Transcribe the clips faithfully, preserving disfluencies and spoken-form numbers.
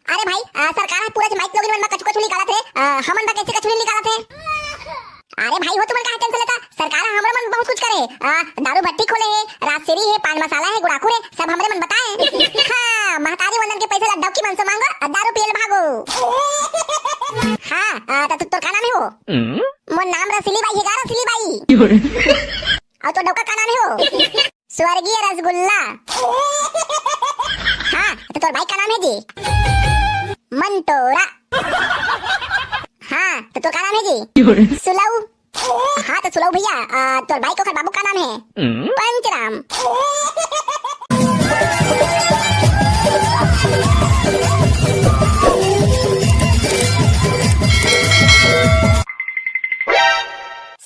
अरे भाई, आ, सरकार ह पूरा जमात लोगन मन म कछु कछु निकालत हे, आ, हमन बर कैसे कछु नहीं निकालत हे? अरे भाई हो, तुमन काहे टेंशन लेता? सरकार ह हमरो मन बहुत कुछ करे, आ, दारू भट्टी खोले हे, राजश्री हे, पान मसाला हे, गुड़ाखू रे, सब हमरे मन बताए। हाँ, महतारी वंदन के पैसा ला डौकी मन से मांगो, आ, दारू पियल भागो। हाँ, आ, त तोर का नाम हे वो? मोर नाम रसीली बाई हे गा, रसीली बाई। अउ तोर डौका का नाम हे वो? स्वर्गीय रसगुल्ला। हाँ, त तोर बाई का नाम हे जी? मंटोरा। हाँ, त तोर का नाम हे जी? सुलऊ। हाँ, त सुलऊ भैया, आ, तोर बाई के ओकर बाबू का नाम हे? पंचराम।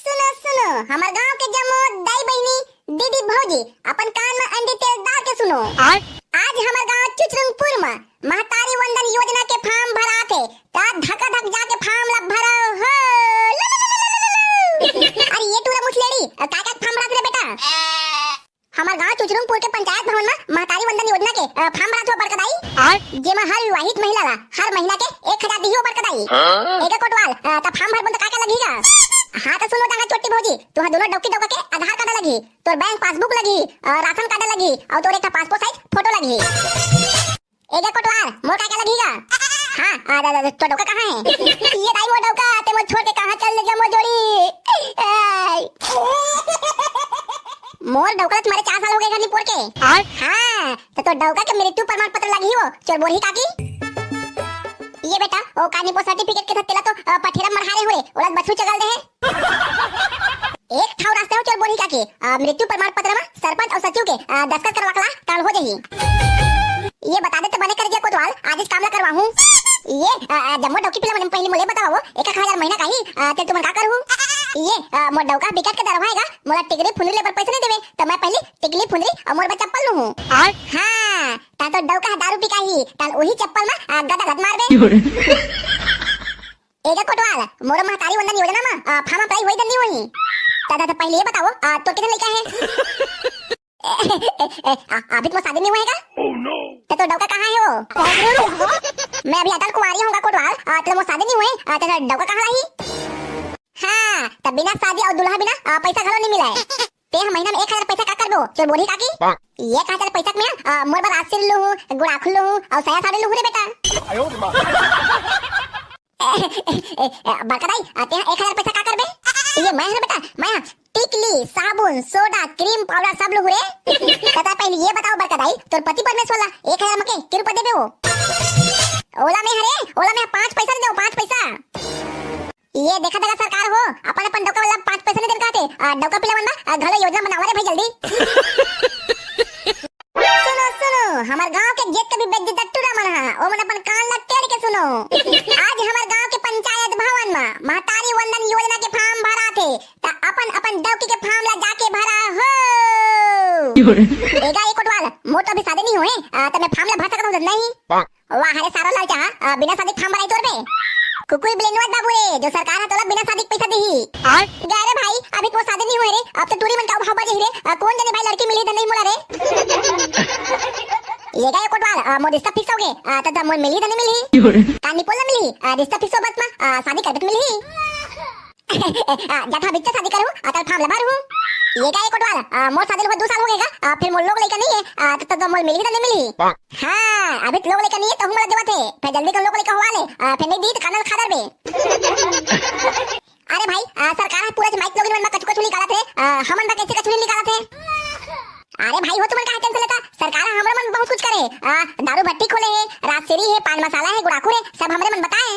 सुनो, सुनो, हमर गांव के जम्मो दाई बहिनी, दीदी भौजी, अपन कान म अंडी तेल डाल के सुनो। आय? आज हमर गांव चुचरुंगपुर म महतारी वंदन योजना के फॉर्म भरात हे, त धका धक जाके फॉर्म ला भरो हो। अरे ये टूरा मुसलेड़ी, का का फॉर्म भरात रे बेटा? हमर गांव चुचरुंगपुर के पंचायत भवन म महतारी वंदन योजना के, अ, फॉर्म भरात हो बड़का दाई। आय? जेमा हर विवाहित महिला ला हर महीना के एक हजार दिही हो बड़का दाई। हाँ? एगा कोटवाल, अ, त फॉर्म भरबो त का का लगही गा? हाँ त सुनो डांगा चोट्टी भौजी, तुहा दोनों डौकी डौका के आधार कार्ड लगही, तोर बैंक पासबुक लगही, अ, राशन कार्ड लगही, अउ तोर एक ठा पासपोर्ट साइज फोटो लगही। एगा कोटवाल, मोर का का लगही गा? हाँ, आ, दा, दा, दा, तोर डौका कहाँ हे? ये दाई मोर डौका, ते मोर छोड़ के कहाँ चल दे जम्मो जोड़ी? ए। मोर डौका ल तुम्हारे चार साल हो गए घर निपोर के। आय? हाँ, त तोर डौका के मृत्यु प्रमाण पत्र लगही वो, चोर बोरही काकी। ये बेटा, ओ का निपो सर्टिफिकेट के साथ तेला तो, अ, पठेरा मरहारे हो रे, ओला बछरू चगल दे हे। एक ठा अउ रास्ता हे चोर बोरही काकी, अ, मृत्यु प्रमाण पत्र म सरपंच अउ सचिव के, अ, दस्तखत करवा के ला, ताल हो जाही। ये बता दे त बने कर जे कोतवाल, आज इस काम ला करवाहूँ। ये, अ, अ, जम्मो डौकी पिला मन पहली मोले बताओ, एक एक हजार महीना का ही, अ, ते तुमन का करहू? ये, अ, मोर डौका बिकट के दरवाएगा, मोला टिकली फुंदरी ले बर पैसा नहीं देवे, त मैं पहली टिकली फुंदरी अउ मोर बर चप्पल लूहूँ। हाँ, ता तो डौका ह दारू पी काही, ताल उही चप्पल म, अ, गदा गद मारबे। एगा कोटवाल, मोरो महतारी वंदन योजना म, अ, फॉर्म अप्लाई होई धन नहीं होई? दादा, तो पहले ये बताओ, अ, तो कितने लइका हे? ए, ए, ए, अ, अभी तो मोर शादी नहीं हुआ हे का? त तो डौका कहाँ हे वो? मैं अभी अटल कुंवारी हूँ गा कोटवाल, अ, त मोर शादी नहीं हुए, अ, त डौका कहाँ लाही? हाँ, त बिना शादी अउ दूल्हा बिना, अ, पैसा घलो नहीं मिला हे। ते ह महीना में एक हजार पैसा का करबो, चोर बोरही काकी? एक हजार पैसा में, अ, मोर बर राजश्री लूहूँ, गुड़ाखू लूहूँ, अउ साया साड़ी लूहूँ रे बेटा। ए, ए, ए, ए, बड़का दाई, आ, तेहा एक हजार पैसा का करबे? ये मैं हर बेटा, मैं टिकली, साबुन, सोडा, क्रीम पाउडर सब लूहूँ रे। त ता पहले ये बताओ बड़का दाई, तोर पति परमेश्वर ला एक हजार म के, के रुपया देबे वो? ओला मैं हरे, ओला मैं पाँच पैसा नहीं देवों, पाँच पैसा। ये देखा देखा सरकार हो, अपन अपन डौका वाला पाँच पैसा नहीं देन कहते, आ, डौका पिला मन मा, आ, घलो योजना बनावा रे भाई जल्दी। सुनो, सुनो, हमर गांव के जेतका भी बेइज्जत टूरा मन हा, ओमन अपन कान ला टेढ़ के सुनो। आज हमर गांव के पंचायत भवन म महतारी वंदन योजना के फॉर्म भराथे, त अपन अपन डौकी के फॉर्म ला जाके भरा हो। एगा ए कोटवाल, मोर तो अभी शादी नहीं होए, आ, त मैं फॉर्म ला भर सकत हूँ नहीं? वाह रे सारा लालचा, आ, बिना शादी के फॉर्म भराई तोर बे? कुकुई बिलेनुआ बाबू रे, जो सरकार ह तोला बिना शादी के पैसा देही। आय? गा रे भाई, अभी तो शादी नहीं हुए रे, अब तो टूरी मन का भाव बढ़ जाही रे। आ, कौन जाने भाई लड़की मिली धन नहीं मोला रे। एगा ए कोटवाल, आ, मोर रिश्ता फिक्स हो गए, आ, त, त मोर मिली धन नहीं मिली। कानी पोल मिली, आ, रिश्ता फिक्स हो बस मा, आ, शादी कर मिली। आ, जथा बिच्चा शादी करूँ, आ, तल फार्म ला भरूँ। एगा ए कोटवाल, आ, मोर शादी ल हुआ दू साल हो गए गा, आ, फिर मोर लोग लइका नहीं है, आ, त, त, त मोर मिलही त नहीं मिलही? हाँ, अभी तो लोग लइका नहीं है, तो हूँ मोला देवत है, फिर जल्दी कर लोग लइका हुआ ले, आ, फिर नहीं दी तो कानल खा दरबे। अरे भाई, आ, सरकार ह पूरा जमात लोगन मन म कछु कछु निकालत हे, आ, हमन बर कैसे कछु नहीं निकालत हे? अरे भाई हो, तुमन काहे टेंशन लेता? सरकार ह हमरो मन बहुत कुछ करे। आ, दारू भट्टी खोले हे, राजश्री हे, पान मसाला हे, गुड़ाखू हे, सब हमरे मन बताए।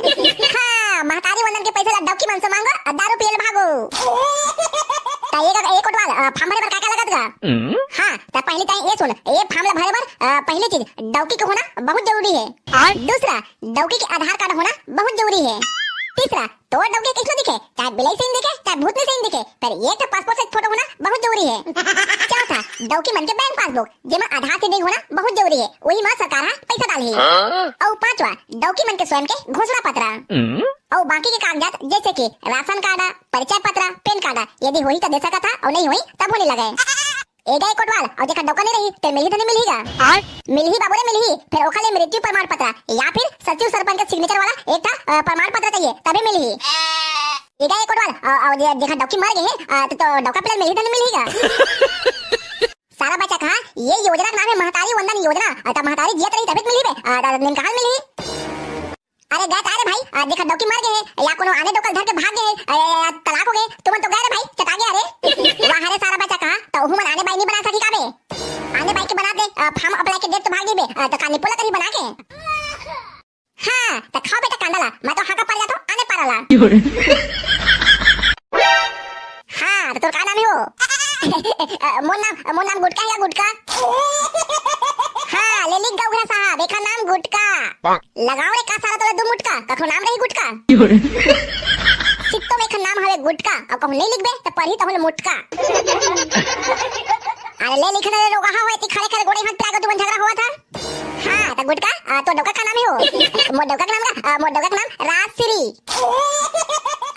हाँ, महतारी वंदन के पैसा ला डौकी मन से मांगो, आ, दारू पियल भागो। त ये का, ये कोटवाल, आ, फॉर्म भरे बर का का लगत गा? हाँ, त पहली ताई ये सुन, ये फॉर्म ला भरे बर, आ, पहली चीज, डौकी के होना बहुत जरूरी है। दूसरा, डौकी के आधार कार्ड होना बहुत जरूरी है। तीसरा, तोर डौकी कइसनो दिखे, चाहे बिलाई सही दिखे, चाहे भूतनी सही दिखे, पर एक ठो पासपोर्ट साइज फोटो होना बहुत जरूरी है। चौथा, डौकी मन के बैंक पासबुक, जेमा आधार से लिंक होना बहुत जरूरी है, वही मा सरकार हा पैसा डालही। हाँ? अउ पांचवा, डौकी मन के स्वयं के घोषणा पत्र। हम्म। अउ बाकी के कागजात, जैसे कि राशन कार्ड, परिचय पत्र, पैन कार्ड, यदि होही त दे सकत हा, अउ नहीं होही तब होने लगे। ए गा ए कोटवाल, अउ जेखर डौका नइ रही, ते मिलही धनी मिलही गा? आय? मिलही बाबू रे मिलही, फेर ओखर ले मृत्यु प्रमाण पत्र या फिर सचिव सरपंच के सिग्नेचर वाला एक ठा, अ, प्रमाण पत्र चाहिए, तभे मिलही। ए गा ए कोटवाल, अउ, अउ जे, जेखर डौकी मर गे हे, अ, त, तो डौका पिला मिलही धनी मिलही गा? सारा बच्चा कहा, ये योजना के नाम हे महतारी वंदन योजना, अ, त महतारी जियत रही तभे त मिलही बे, अ, त निन कहाँ मिलही? अरे गा त रे भाई, अ, जेखर डौकी मर गे हे, या कोनो आने डौका ल धर के भाग गे हे, अ, या, या तलाक हो गे, तुमन तो गा रे भाई, चटा गे रे। वाह रे सारा बच्चा कहा, त उहू मन आने बाई नइ बना सकी का बे? आने बाई के बना दे, अ, form apply के date तो भाग गे बे, अ, त का निपोला करही बना के? हाँ, त खाओ बेटा कांदा ला, मैं तो हाका पर जाथों, आने पारा ला। हाँ, त तोर का नाम हे वो? अ, मोर नाम, मोर नाम गुटका हे या गुटका? हाँ, ले लिख गा उघरा साहब, एखर नाम गुटका। लगाओ रे का सारा तोला दू मुटका, कखरो नाम रही गुटका? सित्तो में एखर नाम हवे गुटका, अउ कहूँ नइ लिखबे, त परही तहूँ ले मुटका। अरे ले लिख रे रोगहा होय, एती खड़े खड़े गोड़े हाथ पिरा के तुमन झगड़ा होवत हा। हाँ, त गुटका, अ, तोर डौका का नाम हे वो? मोर डौका के नाम का, अ, मोर डौका के नाम राजश्री।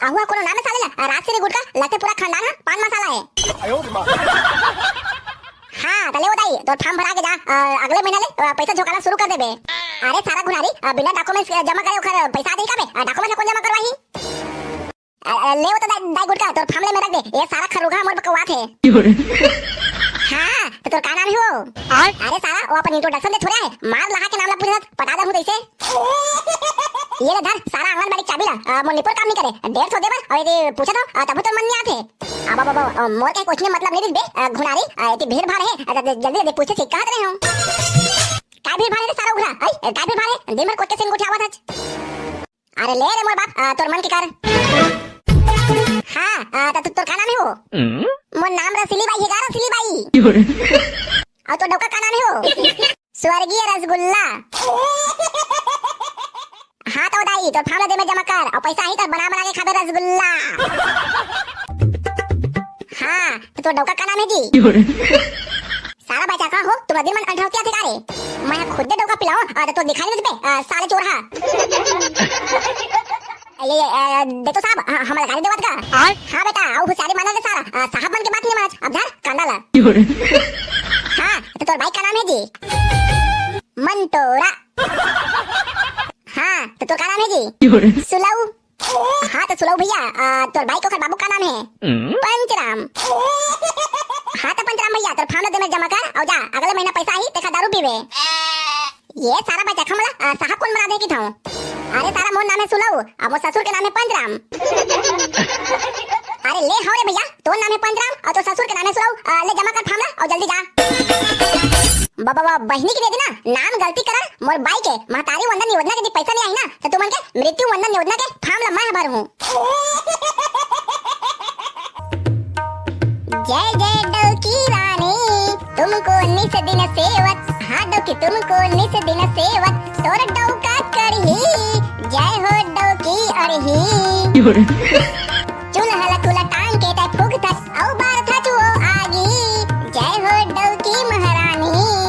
अहुआ कोनो नाम हे साले ला, अ, राजश्री गुटका, लगथे पूरा खानदान हा पान मसाला हे। हाँ, त ले वो दाई, तोर form भरा गे जा, अ, अगले महीना ले, अ, पैसा झोंकाना शुरू कर देबे। अरे सारा घुनारी, अ, बिना documents के जमा करे ओखर पैसा आ जाही का बे? अ, documents ला कोन जमा करवाही? अ, अ, ले वो तो दाई, दाई गुटका, तोर form ले में रख दे। ए सारा खरुहा मोर बकवात हे। हाँ, त तोर का नाम हे वो? आय? अरे सारा, वो अपन introduction दे थोड़े हे। मार लहा के नाम ला पूछत, पटा दहूँ तइसे। ये ले धर, सारा आंगनबाड़ी के चाबी ला। अ, मोर निपोर काम नइ करे। डेढ़ सौ दे बर, अउ एती पूछत हँव, अ, तभो तोर मन नइ आत हे। अब, अब, अब, अ, मोर कहे question के मतलब नइ दिस बे, अ, घुनारी, अ, एती भीड़ भाड़ हे, अ, ज-, जल्दी, जल्दी पूछे से कहत रहे हँव। काय भीड़ भाड़ हे रे सारा उघरा, अई, काय भीड़ भाड़ हे? दिन भर कोचके सिंग उठावत हच। अरे ले रे मोर बाप, अ, तोर मन के कर। हाँ, अ, त तू, तोर का नाम हे वो? मोर नाम रसीली बाई हे गा, रसीली बाई। अउ तोर डौका का नाम हे वो? स्वर्गीय रसगुल्ला। हाँ त दाई, तोर form ला दे में जमा कर, अउ पैसा आही त बना बना के खाबे रसगुल्ला। हाँ, त तोर डौका का नाम हे जी? सारा बच्चा का हो, तुमन दिन मन अंठौतियाथे का रे? मैं खुद डौका पिलाओं, अ, त तोर दिखाई नइ देत बे, अ, साले चोरहा। ये, ये, अ, दे तो साहब, ह-, हमला गारी देवत का? आय? हाँ बेटा, अउ हुसियारी माना रे सारा, अ, साहब मन के बात नइ मानस, अब धर, कांदा ला। हाँ, त तोर बाई का नाम हे जी? मंटोरा। हाँ, त तोर का नाम हे जी? सुलऊ। हाँ, त सुलऊ भइया, अ, तोर बाई के ओखर बाबू का नाम हे? पंचराम। हाँ, त पंचराम भइया, तोर form ला दे में जमा कर, अउ जा, अगले महीना पैसा आही, तेखर दारू पीबे। ये सारा बच्चा खा मला, अ, साहब कोन बना दे किथंव? अरे सारा मोर नाम हे सुलऊ, अउ मोर ससुर के नाम हे पंचराम। अरे ले हव रे भइया, तोर नाम हे पंचराम, अउ तोर ससुर के नाम हे सुलऊ, अ, ले जमा कर form ला, अउ जल्दी जा। बाबा, बाबा, बहिनी के दे देना, नाम गलती करन, मोर बाई के महतारी वंदन योजना के यदि पैसा नइ आही ना, त तुमन के मृत्यु वंदन योजना के form ला मैं भरहूँ। जय जय डौकी रानी, तुमको निस दिन सेवत, हाँ डौकी तुमको निस दिन सेवत, तोर डौका कड़ही, जय हो डौकी अड़ही। चूल्हा ला तुला टांग के तै फूकथस, अउ बारथस वो आगी, जय हो डौकी महारानी।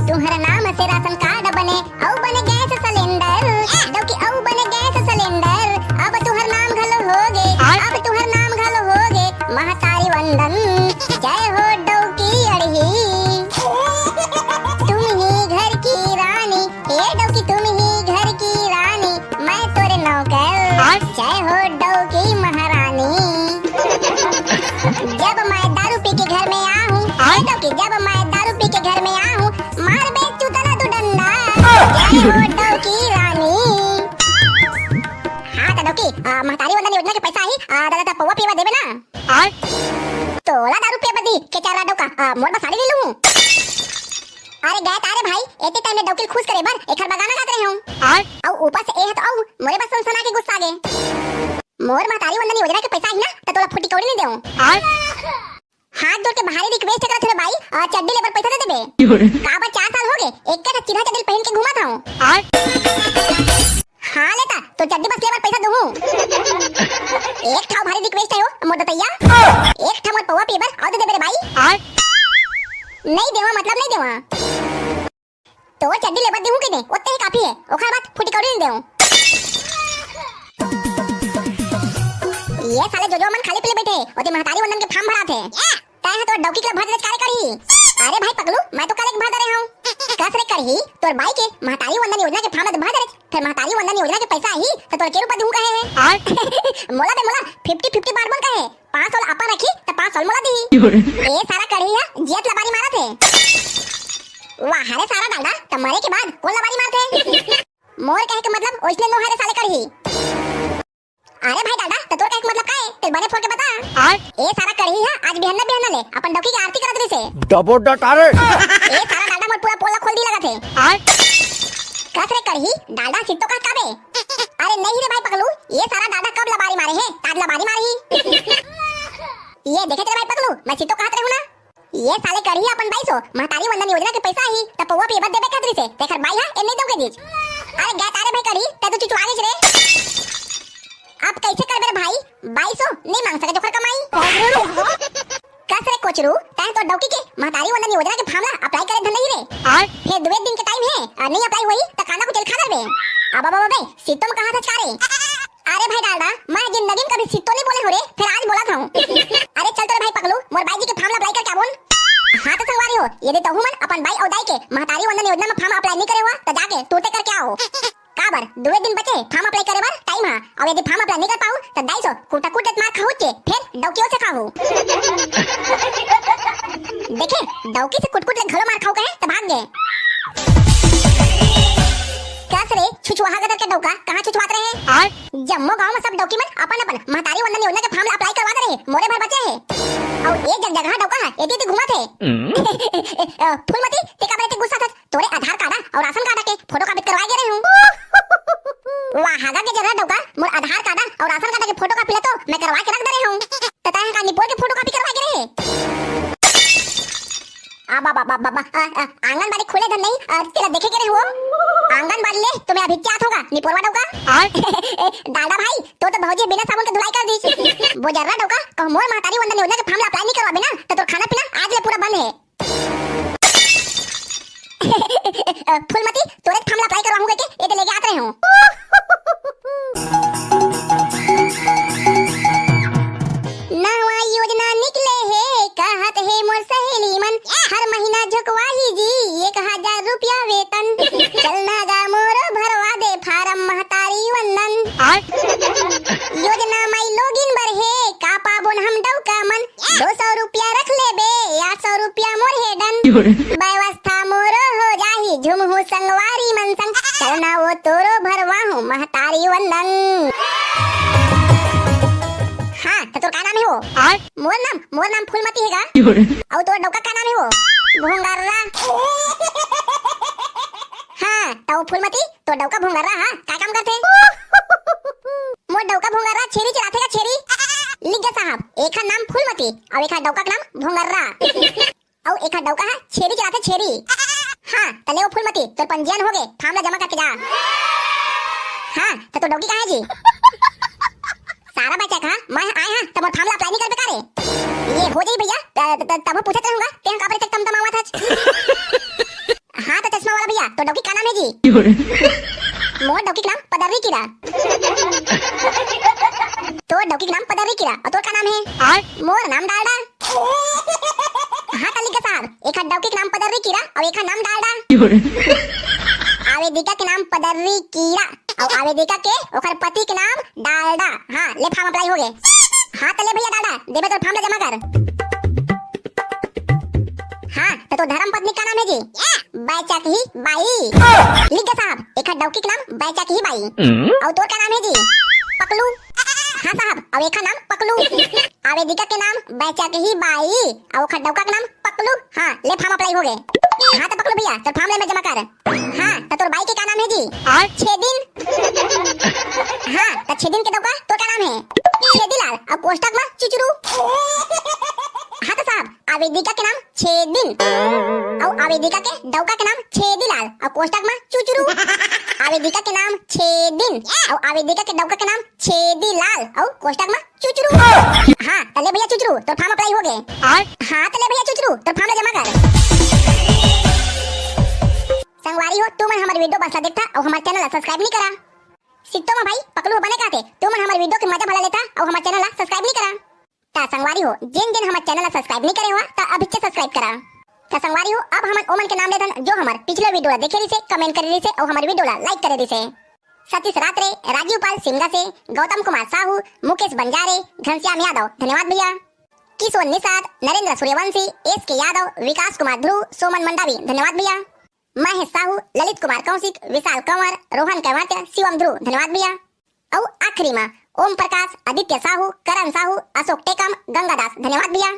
तुम्हर नाम से राशन कार्ड बने, अउ बने गैस सिलेंडर, डौकी अउ बने गैस सिलेंडर, अब तुहर नाम घलो होगे, आय। अब तुहर नाम घलो होगे, महतारी वंदन, जय हो डौकी अड़ही। तुम ही घर की रानी, हे डौकी तुम ही घर की रानी, मैं तोरे नौकर, आय। जय हो डौकी महारानी। जब मैं दारू पी के घर में आहूँ, आय। हे डौकी जब मैं दारू पी के घर में आहूँ, मार बे चूतला तू डंडा। जय हो डौकी रानी। हाँ त डौकी, अ, महतारी वंदन योजना के पैसा आही, अ, दादा त पौवा पीवा देबे ना? आय। तोला दारू पिए बर दी के चार डौका, अ, मोर बर साड़ी ले लूँ। अरे गा त रे भाई, एते टाइम में डौकी ल खुश करे बर एखर बर गाना गात रहे हूँ। आय। अउ ऊपर से ए ह त अउ मोरे बर सनसना के गुस्सा गे। मोर महतारी वंदन योजना के पैसा आही ना, त तोला फूटी कौड़ी नइ देवं। आय। हाथ जोड़ के भारी request करत हँव रे बाई, अ, चड्डी लेबर पैसा दे देबे। काबर चार साल होगे, एक्के ठा चिन्हा चड्डी पहिन के घूमत हँव। आय। हाँ लेता, तोर चड्डी बस लेबर पैसा दूहूँ। एक ठा भारी request हे ओ, मोर दतैया। एक ठा मोर पौवा पीबर, अउ दे देबे रे बाई। आय। नइ देवं, मतलब नइ देवं। तोर चड्डी लेबर देहूँ कहिदे, ओतने ही काफी हे, ओखर बाद फूटी कौड़ी नइ देवं। ये साले जोजवा मन खाली पीले बइठे, ओती महतारी वंदन के form भरात हे। तैं ह तो तो डौकी के भर देच काले करही। अरे भाई पकलू, मैं तो काले के भर दे रहे हूँ। कस रे करही, तोर बाई के महतारी वंदन योजना के फार्म भर दे, फिर महतारी वंदन योजना के पैसा आही तो तोर के रूप दूँ कहे है। मोला दे मोला, फिफ्टी फिफ्टी बांट बोल कहे। पाँच सौ अपन रखी तो पाँच सौ मोला दी। ए सारा करही है, जियत लबारी मारत है। वाह रे सारा डालडा, तो मरे के बाद कौन लबारी मारत है? मोर कहे के मतलब ओइसने नो हरे साले करही। अरे भाई डालडा, तो तोर कहे के मतलब का है? तेल बने फोड़ के बता। ए सारा करही है, आज बिहन्ना बिहन्ना ले अपन डौकी के आरती करत रहिसे। डबो डटारे। ए सारा डालडा, मोर पूरा पोला खोल दी लगत है। कस रे करही, डालडा सित्तो कहा काबे? अरे नहीं रे भाई पकलू, ये सारा डालडा कब लबारी मारे है? ताज लबारी मारही। ये देखे तेरे भाई पकलू, मैं सित्तो कहत रहूँ ना। ये साले करही अपन बाई सो महतारी वंदन योजना के पैसा ही त पौवा पीए बर देबे कहत रहिसे, तेखर बाई हा एन्ने दम के दीच। अरे गया तारे भाई करही, तै तो चुचुआ गइस रे। अब कैसे करबे रे भाई, बाई सो नहीं मांग सके जोखर कमाई। कस रे कोचरू, तै तो डौकी के महतारी वंदन योजना के फार्म ला अप्लाई करे धन नहीं रे। फिर दुए दिन के टाइम है और नहीं अप्लाई होई त काना को जेल खा डरबे। अब अब बे, सित्तो में कहा था चारे। अरे भाई डालडा, मैं जिंदगी में कभी सित्तो नहीं बोले हो रे, फिर आज बोला था हूँ। अरे चल तो रे भाई पकलू, मोर बाई जी के फार्म ला अप्लाई करके आबोन। हाँ तो संगवारी हो, यदि तहू मन अपन बाई अउ दाई के महतारी वंदन योजना में फार्म अप्लाई नहीं करे हुआ तो जाके तुरते करके आओ। काबर दुए दिन बचे फार्म अप्लाई करे बर टाइम हा, अउ यदि फार्म अप्लाई नहीं कर पाऊ तो दाई सो कुटा कुट मार खाहू चे, फिर डौकियों से खाहू। देखे, डौकी से कुटकुट ले घलो मार खाऊ कहे तो भाग गए। कस रे छुछुआहा गदर के डौका, कहाँ छुछुआत रहे? जम्मो गांव में सब डौकी मन अपन अपन महतारी वंदन योजना के फार्म ला अप्लाई करवा दे रहे, मोरे भर बचे है। अउ एक जग जगह डौका है, एती एती घूमत है। अ, फूलमती, ते काबर एती गुस्सा थस? तोरे आधार कार्ड अउ राशन कार्ड के फोटो कॉपी करवा गे रहे हूँ। वाह हागा के जरा डौका, मोर आधार कार्ड अउ राशन कार्ड के फोटो कॉपी ला तो मैं करवा के रख दे रहे हूँ। त तैं का निपोर के फोटो कॉपी करवा गे रहे? आ बा बा बा बा बा, आ, आ, आंगनबाड़ी खुले धन नहीं, आ, तेला देखे के रहे हो? आंगनबाड़ी ले तो मैं अभी क्या होगा निपोरवा डौका। ए, डालडा भाई, तो तो भौजी बिना साबुन के धुलाई कर दी। बोजर्रा डौका, कहो मोर महतारी वंदन योजना के फार्म ला अप्लाई नहीं करवा बिना, तो तोर खाना पीना आज ले पूरा बंद है। अ, फूलमती, तोरे फार्म ला अप्लाई करवाहूँ कहिके एदे लेके आत रहे हूँ। नवा योजना निकले हे, कहत हे मोर सहेली मन, हर महीना झोंकवाही जी एक हजार रुपया वेतन। चलना गा मोरो भरवा दे फार्म महतारी वंदन। योजना माई लोगिन बर हे, का पाबोन हम डौका मन? दो सौ रुपया रख लेबे, आठ सौ रुपया मोर हे डन। व्यवस्था मोरो हो जाही, झुमहू संगवारी मन संग। चलना वो तोरो भरवाहूँ, महतारी वंदन। हाँ, त तोर का नाम हे वो? मोर नाम, मोर नाम फूलमती हे गा। अउ तोर डौका का नाम हे वो? भोंगर्रा। हाँ, त वो फूलमती, तोर डौका भोंगर्रा हा, का काम करथे? मोर डौका भोंगर्रा छेरी चराथे का छेरी? लिख गे साहब, एखर नाम फूलमती, अउ एखर डौका के नाम भोंगर्रा। अउ एखर डौका हा छेरी चराथे छेरी। हाँ, त ले वो फूलमती, तोर पंजीयन हो गे, फार्म ला जमा करके जा। हाँ, त तोर डौकी कहाँ हे जी? सारा बच्चा कहा, मैं आए हाँ, त मोर फार्म ला अप्लाई नहीं करबे का रे? ये हो जाई भैया, त-, त-, तभो पूछत रहूंगा, ते हम काबर तक तमतमावत हच? हाँ त चश्मा वाला भैया, तोर डौकी का नाम हे जी? मोर डौकी के नाम पदर्री कीरा। तोर डौकी के नाम पदर्री कीरा, अउ तोर का नाम हे? मोर नाम डालडा। हाँ त लिख गे साहब, एखर डौकी के नाम पदर्री कीरा, अउ एखर नाम डालडा। आवेदिका के नाम पदर्री कीरा, अउ आवेदिका के ओखर पति के नाम डालडा। हाँ, ले फार्म अप्लाई हो गे। हाँ, त ले भैया डालडा, देबे तोर फार्म ला जमा कर। हाँ, त तोर धर्म पत्नी का नाम हे जी? बैचकही बाई। लिख गे साहब, एखर डौकी के नाम बैचकही बाई। अउ तोर का नाम हे जी? पकलू। हाँ साहब, अउ एखर नाम पकलू। आवेदिका के नाम बैचकही बाई, अउ ओखर डौका के नाम पकलू। हाँ, ले फार्म अप्लाई हो गे। हाँ त पकलू भैया, तोर फार्म ले में जमा कर। हाँ, त तोर बाई के का नाम हे जी? छेदिन। हाँ, त छेदिन के डौका तोर का नाम हे? छेदीलाल, अउ कोष्टक म चुचरू। हाँ त साहब, आवेदिका के नाम छेदिन, अउ आवेदिका के डौका के नाम छेदीलाल, अउ कोष्टक म चुचरू। आवेदिका के नाम छेदिन, अउ आवेदिका के डौका के नाम छेदीलाल, अउ कोष्टक म चुचरू। हाँ, त ले भैया चुचरू, तोर फार्म अप्लाई हो गे। हाँ, त ले भैया चुचरू, तोर फार्म ला जमा कर। संगवारी हो, तुमन हमर वीडियो बस ला देखथा अउ हमर चैनल ला सब्सक्राइब नहीं करा। सित्तो म भाई पकलू बने काथे, तुमन हमर वीडियो के मजा भला लेथा अउ हमर चैनल ला सब्सक्राइब नहीं करा। त संगवारी हो, जेन जेन हमर चैनल ला सब्सक्राइब नहीं करे हो, त अभी से सब्सक्राइब करा। त संगवारी हो, अब हमन ओमन के नाम लेथन जो हमर पिछले वीडियो ला देखे रहिसे, कमेंट करे रहिसे अउ हमर वीडियो ला लाइक करे रहिसे। सतीश रात्रे, राजीव पाल सिमगा से, गौतम कुमार साहू, मुकेश बंजारे, घनश्याम यादव, धन्यवाद भैया। किशोर निषाद, नरेंद्र सूर्यवंशी, एस के यादव, विकास कुमार ध्रुव, सोमन मंडावी, धन्यवाद भैया। महेश साहू, ललित कुमार कौशिक, विशाल कंवर, रोहन कंवरत्या, शिवम ध्रुव, धन्यवाद भैया। अउ आखिरी मा ओम प्रकाश, आदित्य साहू, करण साहू, अशोक टेकम, गंगा दास, धन्यवाद भैया।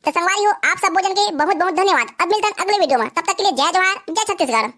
त संगवारी हो, आप सब जन के बहुत बहुत धन्यवाद। अब मिलथन अगले वीडियो मा, तब तक के लिए जय जोहार, जय छत्तीसगढ़।